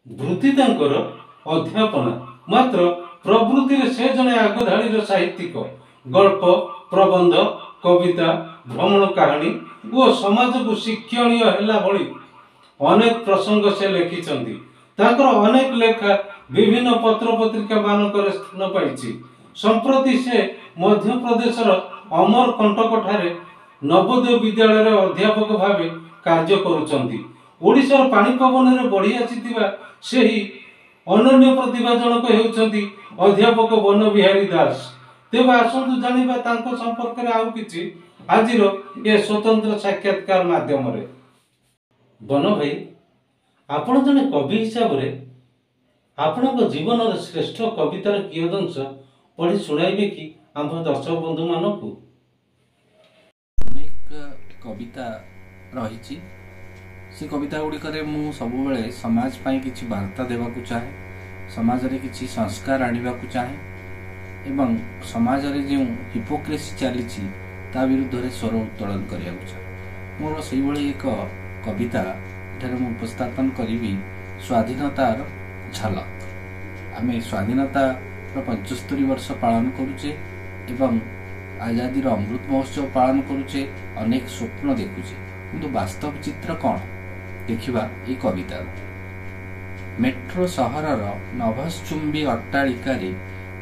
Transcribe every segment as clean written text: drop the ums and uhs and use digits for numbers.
ବୃତ୍ତି ତାଙ୍କର ଅଧ୍ୟାପନା, ମାତ୍ର ପ୍ରବୃତ୍ତିରେ ସେ ଜଣେ ଆଗଧାଡ଼ିର ସାହିତ୍ୟିକ। ଗଳ୍ପ, ପ୍ରବନ୍ଧ, କବିତା, ଭ୍ରମଣ କାହାଣୀ ଓ ସମାଜକୁ ଶିକ୍ଷଣୀୟ ହେଲା ଭଳି ଅନେକ ପ୍ରସଙ୍ଗ ସେ ଲେଖିଛନ୍ତି। ତାଙ୍କର ଅନେକ ଲେଖା ବିଭିନ୍ନ ପତ୍ରପତ୍ରିକା ମାନଙ୍କରେ ସ୍ଥାନ ପାଇଛି। ସମ୍ପ୍ରତି ସେ ମଧ୍ୟପ୍ରଦେଶର ଅମରକଣ୍ଟକଠାରେ ନବୋଦୟ ବିଦ୍ୟାଳୟରେ ଅଧ୍ୟାପକ ଭାବେ କାର୍ଯ୍ୟ କରୁଛନ୍ତି। ଓଡ଼ିଶାର ପାଣି ପବନରେ ବଢ଼ି ଆସିଥିବା ସେହି ଅନନ୍ୟ ପ୍ରତିଭା ଜଣକ ହେଉଛନ୍ତି ଅଧ୍ୟାପକ ବନବିହାରୀ ଦାସ। ତେବେ ଆସନ୍ତୁ ଜାଣିବା ତାଙ୍କ ସମ୍ପର୍କରେ ଆଉ କିଛି ଆଜିର ଏ ସ୍ୱତନ୍ତ୍ର ସାକ୍ଷାତକାର ମାଧ୍ୟମରେ। ବନ ଭାଇ, ଆପଣ ଜଣେ କବି ହିସାବରେ ଆପଣଙ୍କ ଜୀବନର ଶ୍ରେଷ୍ଠ କବିତାର କିୟଦଂଶ ପଢ଼ି ଶୁଣାଇବେ କି ଆମ୍ଭ ଦର୍ଶକ ବନ୍ଧୁମାନଙ୍କୁ? ଅନେକ କବିତା ରହିଛି। ସେ କବିତା ଗୁଡ଼ିକରେ ମୁଁ ସବୁବେଳେ ସମାଜ ପାଇଁ କିଛି ବାର୍ତ୍ତା ଦେବାକୁ ଚାହେଁ, ସମାଜରେ କିଛି ସଂସ୍କାର ଆଣିବାକୁ ଚାହେଁ ଏବଂ ସମାଜରେ ଯେଉଁ ହିପୋକ୍ରେସି ଚାଲିଛି ତା ବିରୁଦ୍ଧରେ ସ୍ୱର ଉତ୍ତୋଳନ କରିବାକୁ ଚାହେଁ। ମୋର ସେଇଭଳି ଏକ କବିତା ଏଠାରେ ମୁଁ ଉପସ୍ଥାପନ କରିବି, ସ୍ୱାଧୀନତାର ଝଲକ। ଆମେ ସ୍ୱାଧୀନତାର 75 ବର୍ଷ ପାଳନ କରୁଛେ ଏବଂ ଆଜାଦିର ଅମୃତ ମହୋତ୍ସବ ପାଳନ କରୁଛେ, ଅନେକ ସ୍ୱପ୍ନ ଦେଖୁଛେ, କିନ୍ତୁ ବାସ୍ତବ ଚିତ୍ର କ'ଣ ଦେଖିବା ଏଇ କବିତାରୁ। ମେଟ୍ରୋ ସହରର ନଭଶ୍ଚୁମ୍ବୀ ଅଟ୍ଟାଳିକାରେ,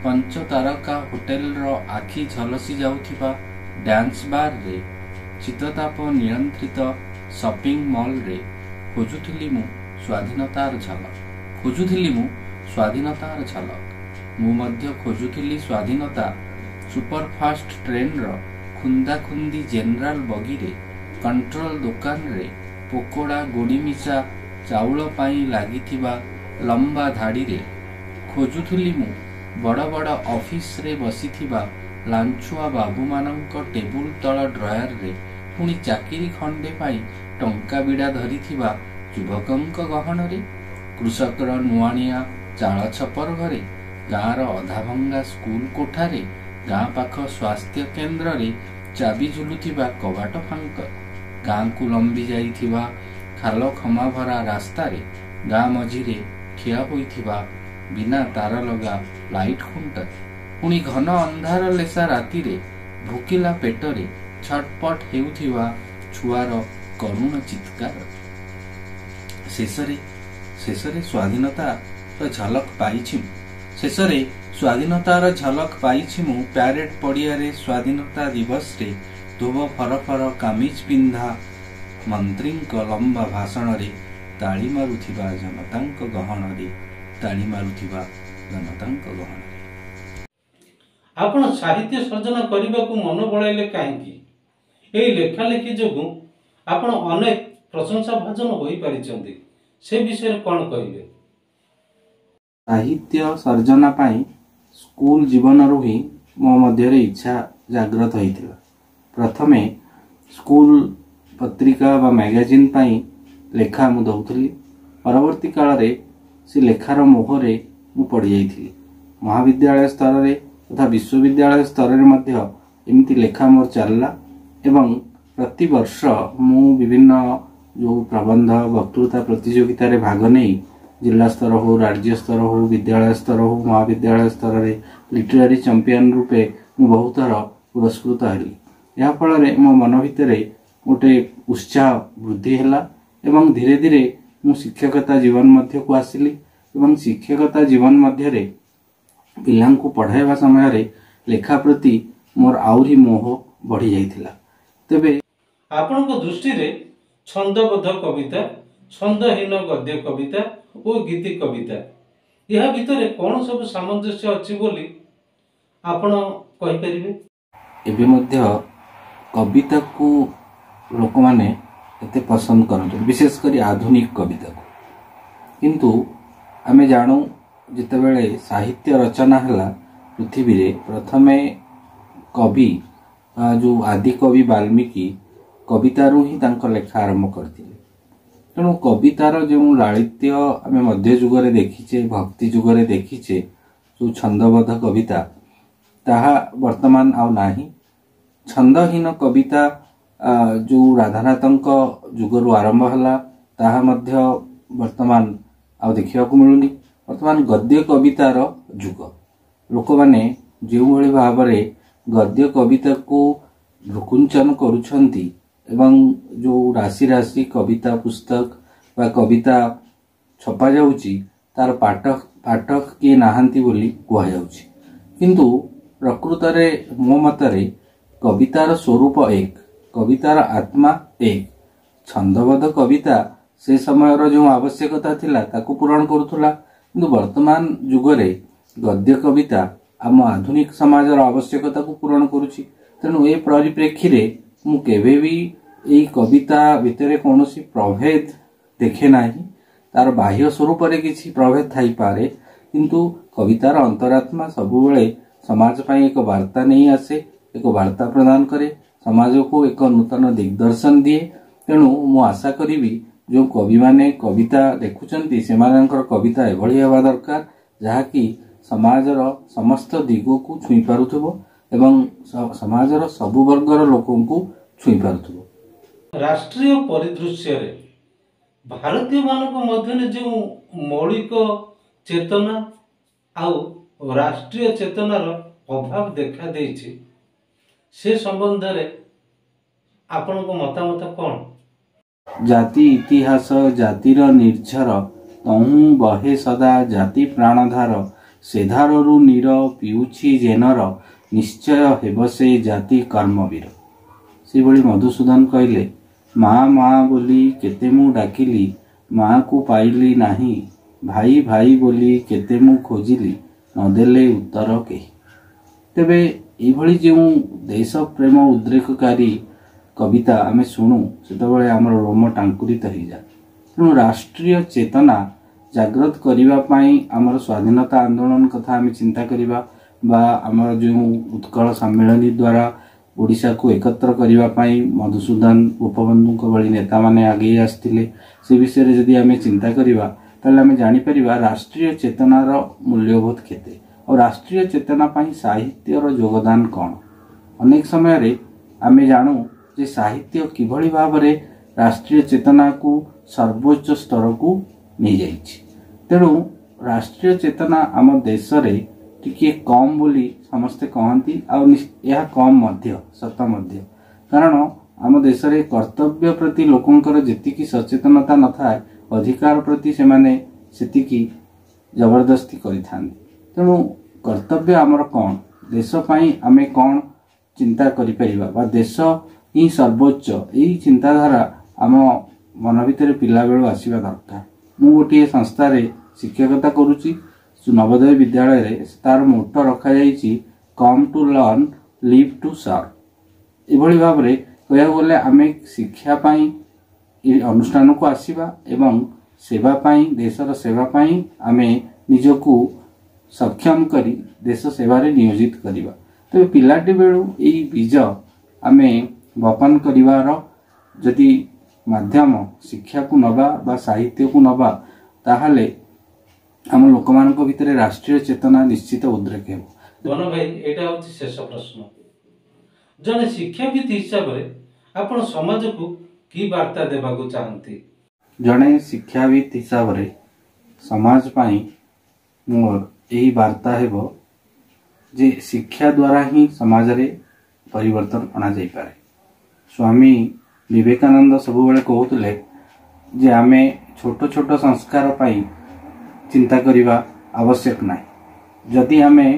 ପଞ୍ଚତାରକା ହୋଟେଲର ଆଖି ଝଲସି ଯାଉଥିବା ଡ୍ୟାନ୍ସ ବାର୍ରେ, ଶୀତତାପ ନିୟନ୍ତ୍ରିତ ସପିଂ ମଲ୍ରେ ଖୋଜୁଥିଲି ମୁଁ ସ୍ୱାଧୀନତାର ଝଲକ। ଖୋଜୁଥିଲି ମୁଁ ସ୍ୱାଧୀନତାର ଝଲକ। ମୁଁ ମଧ୍ୟ ଖୋଜୁଥିଲି ସ୍ୱାଧୀନତା, ସୁପରଫାଷ୍ଟ ଟ୍ରେନ୍ର ଖୁନ୍ଦାଖୁନ୍ଦି ଜେନେରାଲ ବଗିରେ, କଣ୍ଟ୍ରୋଲ ଦୋକାନରେ ପୋକୋଡ଼ା ଗୋଡ଼ି ମିଶା ଚାଉଳ ପାଇଁ ଲାଗିଥିବା ଲମ୍ବା ଧାଡ଼ିରେ। ଖୋଜୁଥିଲି ମୁଁ ବଡ଼ ବଡ଼ ଅଫିସରେ ବସିଥିବା ଲାଞ୍ଚୁଆ ବାବୁମାନଙ୍କ ଟେବୁଲ ତଳ ଡ୍ରୟାରରେ, ପୁଣି ଚାକିରି ଖଣ୍ଡେ ପାଇଁ ଟଙ୍କା ବିଡ଼ା ଧରିଥିବା ଯୁବକଙ୍କ ଗହଣରେ, କୃଷକର ନୁଆଣିଆ ଚାଳ ଛପର ଘରେ, ଗାଁର ଅଧାଭଙ୍ଗା ସ୍କୁଲ କୋଠାରେ, ଗାଁ ପାଖ ସ୍ୱାସ୍ଥ୍ୟ କେନ୍ଦ୍ରରେ ଚାବି ଝୁଲୁଥିବା କବାଟ ଫାଙ୍କରେ, ଗାଁକୁ ଲମ୍ବି ଯାଇଥିବା ଖାଲ ଖମାଭରା ରାସ୍ତାରେ, ଗାଁ ମଝିରେ ଠିଆ ହୋଇଥିବା ବିନା ତାର ଲଗା ଲାଇଟ୍ ଖୁଣ୍ଟରେ, ପୁଣି ଘନ ଅନ୍ଧାର ଲେସା ରାତିରେ ଭୋକିଲା ପେଟରେ ଛଟପଟ ହେଉଥିବା ଛୁଆର କରୁଣ ଚିତ୍କାର। ଶେଷରେ, ଶେଷରେ ସ୍ୱାଧୀନତାର ଝଲକ ପାଇଛି ମୁଁ। ଶେଷରେ ସ୍ୱାଧୀନତାର ଝଲକ ପାଇଛି ମୁଁ ପ୍ୟାରେଡ ପଡ଼ିଆରେ, ସ୍ୱାଧୀନତା ଦିବସରେ, ଧୋବ ଫରଫର କାମିଜ ପିନ୍ଧା ମନ୍ତ୍ରୀଙ୍କ ଲମ୍ବା ଭାଷଣରେ ତାଳି ମାରୁଥିବା ଜନତାଙ୍କ ଗହଣରେ, ତାଳି ମାରୁଥିବା ଜନତାଙ୍କ ଗହଣରେ। ଆପଣ ସାହିତ୍ୟ ସର୍ଜନା କରିବାକୁ ମନ ବଳାଇଲେ କାହିଁକି? ଏହି ଲେଖାଲେଖି ଯୋଗୁଁ ଆପଣ ଅନେକ ପ୍ରଶଂସା ଭାଜନ ହୋଇପାରିଛନ୍ତି, ସେ ବିଷୟରେ କ'ଣ କହିବେ? ସାହିତ୍ୟ ସର୍ଜନା ପାଇଁ ସ୍କୁଲ ଜୀବନରୁ ହିଁ ମୋ ମଧ୍ୟରେ ଇଚ୍ଛା ଜାଗ୍ରତ ହୋଇଥିଲା। ପ୍ରଥମେ ସ୍କୁଲ ପତ୍ରିକା ବା ମ୍ୟାଗାଜିନ୍ ପାଇଁ ଲେଖା ମୁଁ ଦେଉଥିଲି। ପରବର୍ତ୍ତୀ କାଳରେ ସେ ଲେଖାର ମୋହରେ ମୁଁ ପଡ଼ିଯାଇଥିଲି। ମହାବିଦ୍ୟାଳୟ ସ୍ତରରେ ତଥା ବିଶ୍ୱବିଦ୍ୟାଳୟ ସ୍ତରରେ ମଧ୍ୟ ଏମିତି ଲେଖା ମୋର ଚାଲିଲା ଏବଂ ପ୍ରତିବର୍ଷ ମୁଁ ବିଭିନ୍ନ ଯେଉଁ ପ୍ରବନ୍ଧ ବକ୍ତୃତା ପ୍ରତିଯୋଗିତାରେ ଭାଗ ନେଇ ଜିଲ୍ଲା ସ୍ତର ହଉ, ରାଜ୍ୟ ସ୍ତର ହଉ, ବିଦ୍ୟାଳୟ ସ୍ତର ହଉ, ମହାବିଦ୍ୟାଳୟ ସ୍ତରରେ ଲିଟରାରୀ ଚାମ୍ପିୟନ ରୂପେ ମୁଁ ବହୁଥର ପୁରସ୍କୃତ ହେଲି। ଏହାଫଳରେ ମୋ ମନ ଭିତରେ ଗୋଟେ ଉତ୍ସାହ ବୃଦ୍ଧି ହେଲା ଏବଂ ଧୀରେ ଧୀରେ ମୁଁ ଶିକ୍ଷକତା ଜୀବନ ମଧ୍ୟକୁ ଆସିଲି ଏବଂ ଶିକ୍ଷକତା ଜୀବନ ମଧ୍ୟରେ ପିଲାଙ୍କୁ ପଢ଼ାଇବା ସମୟରେ ଲେଖା ପ୍ରତି ମୋର ଆହୁରି ମୋହ ବଢ଼ିଯାଇଥିଲା। ତେବେ ଆପଣଙ୍କ ଦୃଷ୍ଟିରେ ଛନ୍ଦବଦ୍ଧ କବିତା, ଛନ୍ଦହୀନ ଗଦ୍ୟ କବିତା ଓ ଗୀତି କବିତା, ଏହା ଭିତରେ କ'ଣ ସବୁ ସାମଞ୍ଜସ୍ୟ ଅଛି ବୋଲି ଆପଣ କହିପାରିବେ? ଏବେ ମଧ୍ୟ କବିତାକୁ ଲୋକମାନେ ଏତେ ପସନ୍ଦ କରନ୍ତିନି, ବିଶେଷ କରି ଆଧୁନିକ କବିତାକୁ। କିନ୍ତୁ ଆମେ ଜାଣୁ, ଯେତେବେଳେ ସାହିତ୍ୟ ରଚନା ହେଲା ପୃଥିବୀରେ, ପ୍ରଥମେ କବି ବା ଯେଉଁ ଆଦିକବି ବାଲ୍ମୀକି କବିତାରୁ ହିଁ ତାଙ୍କ ଲେଖା ଆରମ୍ଭ କରିଥିଲେ। ତେଣୁ କବିତାର ଯେଉଁ ଲାଳିତ୍ୟ ଆମେ ମଧ୍ୟଯୁଗରେ ଦେଖିଛେ, ଭକ୍ତି ଯୁଗରେ ଦେଖିଛେ, ଯେଉଁ ଛନ୍ଦବଦ୍ଧ କବିତା, ତାହା ବର୍ତ୍ତମାନ ଆଉ ନାହିଁ। ଛନ୍ଦହୀନ କବିତା ଯେଉଁ ରାଧାନାଥଙ୍କ ଯୁଗରୁ ଆରମ୍ଭ ହେଲା, ତାହା ମଧ୍ୟ ବର୍ତ୍ତମାନ ଆଉ ଦେଖିବାକୁ ମିଳୁନି। ବର୍ତ୍ତମାନ ଗଦ୍ୟ କବିତାର ଯୁଗ। ଲୋକମାନେ ଯେଉଁଭଳି ଭାବରେ ଗଦ୍ୟ କବିତାକୁ ଭ୍ରୂକୁଞ୍ଚନ କରୁଛନ୍ତି ଏବଂ ଯେଉଁ ରାଶି ରାଶି କବିତା ପୁସ୍ତକ ବା କବିତା ଛପାଯାଉଛି, ତାର ପାଠକ କିଏ ନାହାନ୍ତି ବୋଲି କୁହାଯାଉଛି। କିନ୍ତୁ ପ୍ରକୃତରେ ମୋ ମତରେ କବିତାର ସ୍ୱରୂପ ଏକ, କବିତାର ଆତ୍ମା ଏକ। ଛନ୍ଦବଦ୍ଧ କବିତା ସେ ସମୟର ଯେଉଁ ଆବଶ୍ୟକତା ଥିଲା ତାକୁ ପୂରଣ କରୁଥିଲା, କିନ୍ତୁ ବର୍ତ୍ତମାନ ଯୁଗରେ ଗଦ୍ୟ କବିତା ଆମ ଆଧୁନିକ ସମାଜର ଆବଶ୍ୟକତାକୁ ପୂରଣ କରୁଛି। ତେଣୁ ଏ ପରିପ୍ରେକ୍ଷୀରେ ମୁଁ କେବେ ବି ଏଇ କବିତା ଭିତରେ କୌଣସି ପ୍ରଭେଦ ଦେଖେ ନାହିଁ। ତାର ବାହ୍ୟ ସ୍ୱରୂପରେ କିଛି ପ୍ରଭେଦ ଥାଇପାରେ, କିନ୍ତୁ କବିତାର ଅନ୍ତରାତ୍ମା ସବୁବେଳେ ସମାଜ ପାଇଁ ଏକ ବାର୍ତ୍ତା ନେଇ ଆସେ, ଏକ ବାର୍ତ୍ତା ପ୍ରଦାନ କରେ, ସମାଜକୁ ଏକ ନୂତନ ଦିଗ୍ଦର୍ଶନ ଦିଏ। ତେଣୁ ମୁଁ ଆଶା କରିବି ଯେଉଁ କବିମାନେ କବିତା ଲେଖୁଛନ୍ତି ସେମାନଙ୍କର କବିତା ଏଭଳି ହେବା ଦରକାର ଯାହାକି ସମାଜର ସମସ୍ତ ଦିଗକୁ ଛୁଇଁ ପାରୁଥିବ ଏବଂ ସମାଜର ସବୁ ବର୍ଗର ଲୋକଙ୍କୁ ଛୁଇଁ ପାରୁଥିବ। ରାଷ୍ଟ୍ରୀୟ ପରିଦୃଶ୍ୟରେ ଭାରତୀୟମାନଙ୍କ ମଧ୍ୟରେ ଯେଉଁ ମୌଳିକ ଚେତନା ଆଉ ରାଷ୍ଟ୍ରୀୟ ଚେତନାର ଅଭାବ ଦେଖାଦେଇଛି, ସେ ସମ୍ବନ୍ଧରେ ଆପଣଙ୍କ ମତାମତ କ'ଣ? ଜାତି ଇତିହାସ ଜାତିର ନିର୍ଝର, ତହୁଁ ବହେ ସଦା ଜାତି ପ୍ରାଣଧାର, ସେଧାରରୁ ନୀର ପିଉଛି ଯେନର, ନିଶ୍ଚୟ ହେବ ସେ ଜାତି କର୍ମବୀର। ସେଭଳି ମଧୁସୂଦନ କହିଲେ, ମା ମା ବୋଲି କେତେ ମୁଁ ଡାକିଲି, ମାକୁ ପାଇଲି ନାହିଁ, ଭାଇ ଭାଇ ବୋଲି କେତେ ମୁଁ ଖୋଜିଲି, ନଦେଲେ ଉତ୍ତର କେହି। ତେବେ ଏଇଭଳି ଯେଉଁ ଦେଶ ପ୍ରେମ ଉଦ୍ରେକକାରୀ କବିତା ଆମେ ଶୁଣୁ, ସେତେବେଳେ ଆମର ରୋମ ଟାଙ୍କୁରିତ ହେଇଯାଏ। ତେଣୁ ରାଷ୍ଟ୍ରୀୟ ଚେତନା ଜାଗ୍ରତ କରିବା ପାଇଁ ଆମର ସ୍ୱାଧୀନତା ଆନ୍ଦୋଳନ କଥା ଆମେ ଚିନ୍ତା କରିବା ବା ଆମର ଯେଉଁ ଉତ୍କଳ ସମ୍ମିଳନୀ ଦ୍ୱାରା ଓଡ଼ିଶାକୁ ଏକତ୍ର କରିବା ପାଇଁ ମଧୁସୂଦନ, ଗୋପବନ୍ଧୁଙ୍କ ଭଳି ନେତାମାନେ ଆଗେଇ ଆସିଥିଲେ, ସେ ବିଷୟରେ ଯଦି ଆମେ ଚିନ୍ତା କରିବା ତାହେଲେ ଆମେ ଜାଣିପାରିବା ରାଷ୍ଟ୍ରୀୟ ଚେତନାର ମୂଲ୍ୟବୋଧ କେତେ ଆଉ ରାଷ୍ଟ୍ରୀୟ ଚେତନା ପାଇଁ ସାହିତ୍ୟର ଯୋଗଦାନ କ'ଣ। ଅନେକ ସମୟରେ ଆମେ ଜାଣୁ ଯେ ସାହିତ୍ୟ କିଭଳି ଭାବରେ ରାଷ୍ଟ୍ରୀୟ ଚେତନାକୁ ସର୍ବୋଚ୍ଚ ସ୍ତରକୁ ନେଇଯାଇଛି। ତେଣୁ ରାଷ୍ଟ୍ରୀୟ ଚେତନା ଆମ ଦେଶରେ ଟିକିଏ କମ୍ ବୋଲି ସମସ୍ତେ କହନ୍ତି, ଆଉ ଏହା କମ୍ ମଧ୍ୟ ସତ ମଧ୍ୟ। କାରଣ ଆମ ଦେଶରେ କର୍ତ୍ତବ୍ୟ ପ୍ରତି ଲୋକଙ୍କର ଯେତିକି ସଚେତନତା ନଥାଏ, ଅଧିକାର ପ୍ରତି ସେମାନେ ସେତିକି ଜବରଦସ୍ତି କରିଥାନ୍ତି। ତେଣୁ କର୍ତ୍ତବ୍ୟ ଆମର କ'ଣ, ଦେଶ ପାଇଁ ଆମେ କ'ଣ ଚିନ୍ତା କରିପାରିବା ବା ଦେଶ ହିଁ ସର୍ବୋଚ୍ଚ, ଏଇ ଚିନ୍ତାଧାରା ଆମ ମନ ଭିତରେ ପିଲାବେଳୁ ଆସିବା ଦରକାର। ମୁଁ ଗୋଟିଏ ସଂସ୍ଥାରେ ଶିକ୍ଷକତା କରୁଛି, ନବୋଦୟ ବିଦ୍ୟାଳୟରେ। ତାର ମୋଟୋ ରଖାଯାଇଛି come to learn, live to serve. ଏଭଳି ଭାବରେ କହିବାକୁ ଗଲେ ଆମେ ଶିକ୍ଷା ପାଇଁ ଏ ଅନୁଷ୍ଠାନକୁ ଆସିବା ଏବଂ ସେବା ପାଇଁ, ଦେଶର ସେବା ପାଇଁ ଆମେ ନିଜକୁ ସକ୍ଷମ କରି ଦେଶ ସେବାରେ ନିୟୋଜିତ କରିବା। ତେବେ ପିଲାଟି ବେଳୁ ଏଇ ବୀଜ ଆମେ ବପନ କରିବାର ଯଦି ମାଧ୍ୟମ ଶିକ୍ଷାକୁ ନେବା ବା ସାହିତ୍ୟକୁ ନେବା, ତାହେଲେ ଆମ ଲୋକମାନଙ୍କ ଭିତରେ ରାଷ୍ଟ୍ରୀୟ ଚେତନା ନିଶ୍ଚିତ ଉଦ୍ରେକ ହେବ। ବନ ଭାଇ, ଏଇଟା ହେଉଛି ଶେଷ ପ୍ରଶ୍ନ। ଜଣେ ଶିକ୍ଷାବିତ୍ ହିସାବରେ ଆପଣ ସମାଜକୁ କି ବାର୍ତ୍ତା ଦେବାକୁ ଚାହାନ୍ତି? ଜଣେ ଶିକ୍ଷାବିତ୍ ହିସାବରେ ସମାଜ ପାଇଁ ମୋର ଏହି ବାର୍ତ୍ତା ହେବ ଯେ ଶିକ୍ଷା ଦ୍ୱାରା ହିଁ ସମାଜରେ ପରିବର୍ତ୍ତନ ଅଣାଯାଇପାରେ। ସ୍ୱାମୀ ବିବେକାନନ୍ଦ ସବୁବେଳେ କହୁଥିଲେ ଯେ ଆମେ ଛୋଟ ଛୋଟ ସଂସ୍କାର ପାଇଁ ଚିନ୍ତା କରିବା ଆବଶ୍ୟକ ନାହିଁ। ଯଦି ଆମେ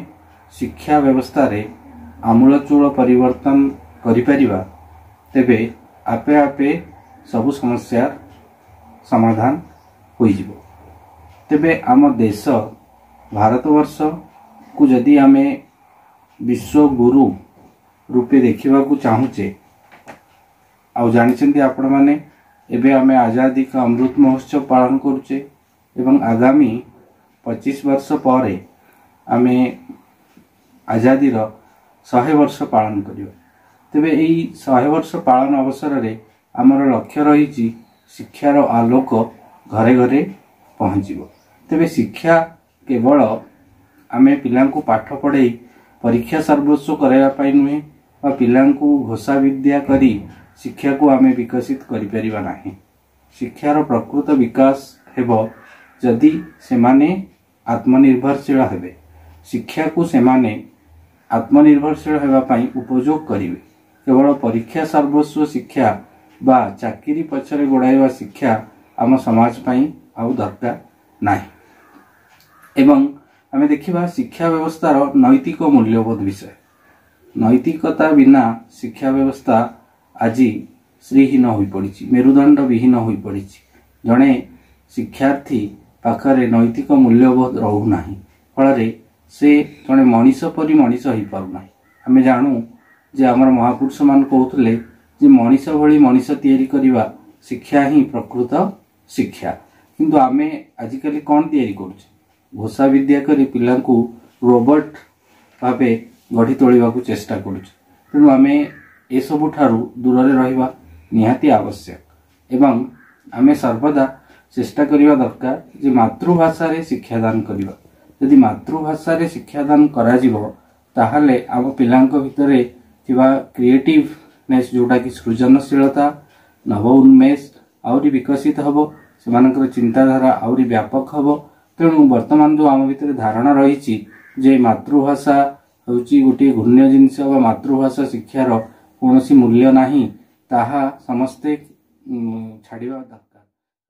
ଶିକ୍ଷା ବ୍ୟବସ୍ଥାରେ ଆମୂଳଚୂଳ ପରିବର୍ତ୍ତନ କରିପାରିବା, ତେବେ ଆପେ ଆପେ ସବୁ ସମସ୍ୟାର ସମାଧାନ ହୋଇଯିବ। ତେବେ ଆମ ଦେଶ ଭାରତବର୍ଷକୁ ଯଦି ଆମେ ବିଶ୍ୱଗୁରୁ ରୂପେ ଦେଖିବାକୁ ଚାହୁଁଛେ, ଆଉ ଜାଣିଛନ୍ତି ଆପଣମାନେ ଏବେ ଆମେ ଆଜାଦି କା ଅମୃତ ମହୋତ୍ସବ ପାଳନ କରୁଛେ ଏବଂ ଆଗାମୀ 25 ବର୍ଷ ପରେ ଆମେ ଆଜାଦିର 100 ବର୍ଷ ପାଳନ କରିବା। ତେବେ ଏଇ 100 ବର୍ଷ ପାଳନ ଅବସରରେ ଆମର ଲକ୍ଷ୍ୟ ରହିଛି ଶିକ୍ଷାର ଆଲୋକ ଘରେ ଘରେ ପହଞ୍ଚିବ। ତେବେ ଶିକ୍ଷା କେବଳ ଆମେ ପିଲାଙ୍କୁ ପାଠ ପଢ଼େଇ ପରୀକ୍ଷା ସର୍ବସ୍ୱ କରାଇବା ପାଇଁ ନୁହେଁ ବା ପିଲାଙ୍କୁ ଘୋଷା ବିଦ୍ୟା କରି ଶିକ୍ଷାକୁ ଆମେ ବିକଶିତ କରିପାରିବା ନାହିଁ। ଶିକ୍ଷାର ପ୍ରକୃତ ବିକାଶ ହେବ ଯଦି ସେମାନେ ଆତ୍ମନିର୍ଭରଶୀଳ ହେବେ, ଶିକ୍ଷାକୁ ସେମାନେ ଆତ୍ମନିର୍ଭରଶୀଳ ହେବା ପାଇଁ ଉପଯୋଗ କରିବେ। କେବଳ ପରୀକ୍ଷା ସର୍ବସ୍ୱ ଶିକ୍ଷା ବା ଚାକିରି ପଛରେ ଗୋଡ଼ାଇବା ଶିକ୍ଷା ଆମ ସମାଜ ପାଇଁ ଆଉ ଦରକାର ନାହିଁ। ଏବଂ ଆମେ ଦେଖିବା ଶିକ୍ଷା ବ୍ୟବସ୍ଥାର ନୈତିକ ମୂଲ୍ୟବୋଧ ବିଷୟ। ନୈତିକତା ବିନା ଶିକ୍ଷା ବ୍ୟବସ୍ଥା ଆଜି ଶ୍ରୀହୀନ ହୋଇପଡ଼ିଛି, ମେରୁଦଣ୍ଡ ବିହୀନ ହୋଇପଡ଼ିଛି। ଜଣେ ଶିକ୍ଷାର୍ଥୀ ପାଖରେ ନୈତିକ ମୂଲ୍ୟବୋଧ ରହୁନାହିଁ, ଫଳରେ ସେ ଜଣେ ମଣିଷ ପରି ମଣିଷ ହୋଇପାରୁନାହିଁ। ଆମେ ଜାଣୁ ଯେ ଆମର ମହାପୁରୁଷମାନେ କହୁଥିଲେ ଯେ ମଣିଷ ଭଳି ମଣିଷ ତିଆରି କରିବା ଶିକ୍ଷା ହିଁ ପ୍ରକୃତ ଶିକ୍ଷା। କିନ୍ତୁ ଆମେ ଆଜିକାଲି କ'ଣ ତିଆରି କରୁଛେ? ଘୋଷା ବିଦ୍ୟା କରି ପିଲାଙ୍କୁ ରୋବର୍ଟ ଭାବେ ଗଢ଼ି ତୋଳିବାକୁ ଚେଷ୍ଟା କରୁଛେ। ତେଣୁ ଆମେ ଏସବୁଠାରୁ ଦୂରରେ ରହିବା ନିହାତି ଆବଶ୍ୟକ ଏବଂ ଆମେ ସର୍ବଦା ଚେଷ୍ଟା କରିବା ଦରକାର ଯେ ମାତୃଭାଷାରେ ଶିକ୍ଷାଦାନ କରିବା। ଯଦି ମାତୃଭାଷାରେ ଶିକ୍ଷାଦାନ କରାଯିବ, ତାହେଲେ ଆମ ପିଲାଙ୍କ ଭିତରେ ଥିବା କ୍ରିଏଟିଭନେସ୍, ଯେଉଁଟାକି ସୃଜନଶୀଳତା, ନବ ଉନ୍ମେଷ ଆହୁରି ବିକଶିତ ହେବ, ସେମାନଙ୍କର ଚିନ୍ତାଧାରା ଆହୁରି ବ୍ୟାପକ ହେବ। ତେଣୁ ବର୍ତ୍ତମାନ ଯେଉଁ ଆମ ଭିତରେ ଧାରଣା ରହିଛି ଯେ ମାତୃଭାଷା ହେଉଛି ଗୋଟିଏ ଘୃଣ୍ୟ ଜିନିଷ ବା ମାତୃଭାଷା ଶିକ୍ଷାର କୌଣସି ମୂଲ୍ୟ ନାହିଁ, ତାହା ସମସ୍ତେ ଛାଡ଼ିବା ଦରକାର।